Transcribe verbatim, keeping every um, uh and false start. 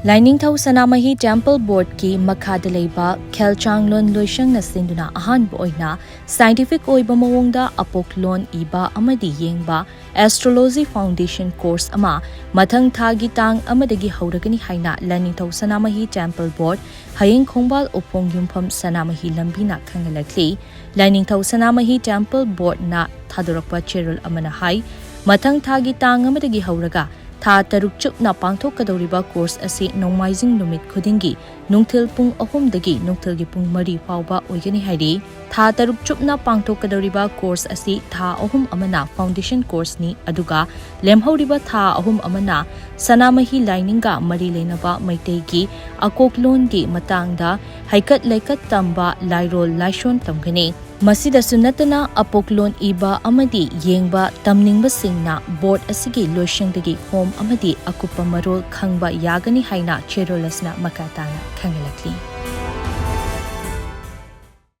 ꯂꯥꯏꯅꯤꯡꯊꯧ ꯁꯅꯥꯃꯍꯤ temple ꯕꯣꯔꯗꯀꯤ ꯃꯈꯥꯗ ꯂꯩꯕ ꯈꯦꯜꯆꯥꯡꯂꯣꯟ ꯂꯣꯏꯁꯪꯅ ꯁꯤꯟꯗꯨꯅ ꯑꯍꯥꯟꯕ ꯑꯣꯏꯅ ꯁꯥꯏꯟꯇꯤꯐꯤꯛ ꯑꯣꯏꯕ ꯃꯑꯣꯡꯗ ꯑꯄꯣꯛꯂꯣꯟ ꯏꯕ ꯑꯃꯗꯤ ꯌꯦꯡꯕ ꯑꯦꯁꯇ꯭ꯔꯣꯂꯣꯖꯤ ꯐꯥꯎꯟꯗꯦꯁꯟ ꯀꯣꯔꯁ ꯑꯃ ꯃꯊꯪ ꯊꯥꯒꯤ ꯇꯥꯡ ꯑꯃꯗꯒꯤ ꯍꯧꯔꯒꯅꯤ ꯍꯥꯏꯅ ꯂꯥꯏꯅꯤꯡꯊꯧ ꯁꯅꯥꯃꯍꯤ ꯇꯦꯝꯄꯜ ꯕꯣꯔꯗ, ꯍꯌꯦꯡ ꯈꯣꯡꯕꯥꯜ ꯎꯐꯣꯡ ꯌꯨꯝꯐꯝ ꯁꯅꯥꯃꯍꯤ ꯂꯝꯕꯤꯅ ꯈꯪꯍꯜꯂꯛꯂꯤ꯫ ꯂꯥꯏꯅꯤꯡꯊꯧ ꯁꯅꯥꯃꯍꯤ ꯇꯦꯝꯄꯜ ꯕꯣꯔꯗꯅ ꯊꯥꯗꯣꯔꯛꯄ ꯆꯦꯔꯣꯜ ꯑꯃꯅ ꯍꯥꯏ, ꯃꯊꯪ ꯊꯥꯒꯤ ꯇꯥꯡ ꯑꯃꯗꯒꯤ ꯍꯧꯔꯒ ꯊꯥ ꯇꯔꯨꯛ ꯆꯨꯞꯅ ꯄꯥꯡꯊꯣꯛꯀꯗꯧꯔꯤꯕ ꯀꯣꯔꯁ ꯑꯁꯤ ꯅꯣꯡꯃꯥꯏꯖꯤꯡ ꯅꯨꯃꯤꯠ ꯈꯨꯗꯤꯡꯒꯤ ꯅꯨꯡꯊꯤꯜ ꯄꯨꯡ ꯑꯍꯨꯝꯗꯒꯤ ꯅꯨꯡꯊꯤꯜꯒꯤ ꯄꯨꯡ ꯃꯔꯤ ꯐꯥꯎꯕ ꯑꯣꯏꯒꯅꯤ ꯍꯥꯏꯔꯤ꯫ ꯊꯥ ꯇꯔꯨꯛ ꯆꯨꯞꯅ ꯄꯥꯡꯊꯣꯛꯀꯗꯧꯔꯤꯕ ꯀꯣꯔꯁ ꯑꯁꯤ ꯊꯥ ꯑꯍꯨꯝ ꯑꯃꯅ ꯐꯥꯎꯟꯗꯦꯁꯟ ꯀꯣꯔꯁꯅꯤ, ꯑꯗꯨꯒ ꯂꯦꯝꯍꯧꯔꯤꯕ ꯊꯥ ꯑꯍꯨꯝ ꯑꯃꯅ ꯁꯅꯥꯃꯍꯤ ꯂꯥꯏꯅꯤꯡꯒ ꯃꯔꯤ ꯂꯩꯅꯕ ꯃꯩꯇꯩꯒꯤ ꯑꯀꯣꯛꯂꯣꯟꯒꯤ ꯃꯇꯥꯡꯗ ꯍꯩꯀꯠ ꯂꯩꯀꯠ ꯇꯝꯕ ꯂꯥꯏꯔꯣꯜ ꯂꯥꯏꯁꯣꯟ ꯇꯝꯒꯅꯤ꯫ ꯃꯁꯤꯗꯁꯨ ꯅꯠꯇꯅ ꯑꯄꯣꯛꯂꯣꯟ ꯏꯕ ꯑꯃꯗꯤ ꯌꯦꯡꯕ ꯇꯝꯅꯤꯡꯕꯁꯤꯡꯅ ꯕꯣꯔꯗ ꯑꯁꯤꯒꯤ ꯂꯣꯏꯁꯪꯗꯒꯤ ꯐꯣꯝ ꯑꯃꯗꯤ ꯑꯀꯨꯞꯄ ꯃꯔꯣꯜ ꯈꯪꯕ ꯌꯥꯒꯅꯤ ꯍꯥꯏꯅ ꯆꯦꯔꯣꯜ ꯑꯁꯤꯅ ꯃꯈꯥ ꯇꯥꯅ ꯈꯪꯍꯜꯂꯛꯂꯤ꯫